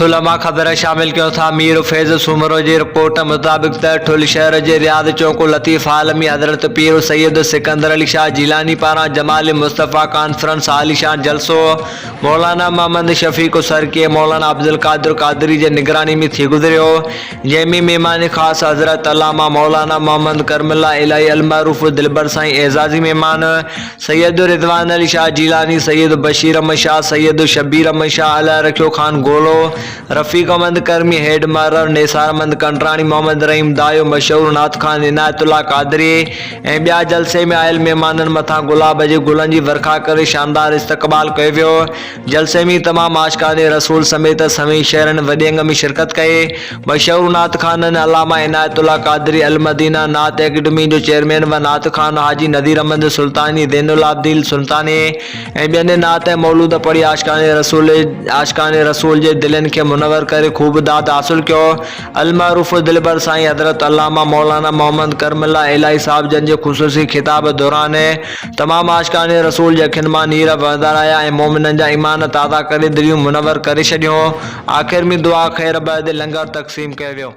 ٺل مان خبر شامل ڪيون ٿا مير فيض سومرو جي رپورٽ مطابق ته ٺل شهر جي رياض چونڪ لطيف هال ۾ حضرت پير سيد سڪندر علي شاهه جيلاني پاران جمال مصطفيٰ ڪانفرنس عاليشان جلسو مولانا محمد شفيق سرڪي مولانا عبدالقادر قادري جي نگراني ۾ ٿي گذريو جنهن ۾ مهمان خاص حضرت علامه مولانا محمد ڪرم الله الاهي المعروف دلبر سائين اعزازي مهمان سيد رضوان علي شاهه جيلاني، سيد بشير احمد شاهه، سيد شبير احمد شاهه، الله رکيو خان گولو، رفيق احمد ڪرمي، هيڊ محرر نثار احمد ڪنڊراڻي، محمد رحيم دايو، مشهور نعت خوان عنايت الله قادري ۽ ٻيا جلسي ۾ آيل مهمانن مٿان گلاب جي گلن جي ورکا ڪري شاندار استقبال ڪيو ويو. جلسي ۾ تمام عاشقان رسول سميت سوين شهرين وڏي انگ ۾ شرڪت ڪئي. مشهور نعت خوانن علامه عنايت الله قادري المدينه نعت اڪيڊمي جو چيئرمين و نعت خوان حاجي نذير احمد سلطاني زين العابدين سلطاني ۽ ٻين نعت ۽ مولود پڙهي عاشقان رسول عاشقان رسول جي دلين کي منور ڪري خوب داد حاصل ڪيو. المعروف دلبر سائين حضرت علامه مولانا محمد ڪرم الله الاهي صاحب جن جي خصوصي خطاب دوران تمام عاشقان رسول جي اکين مان نير وهندا رهيا ۽ مؤمنن جا ايمان تازا ڪري دليون منور ڪري ڇڏيون. آخر ۾ دعا خير بعد لنگر تقسيم ڪيو ويو.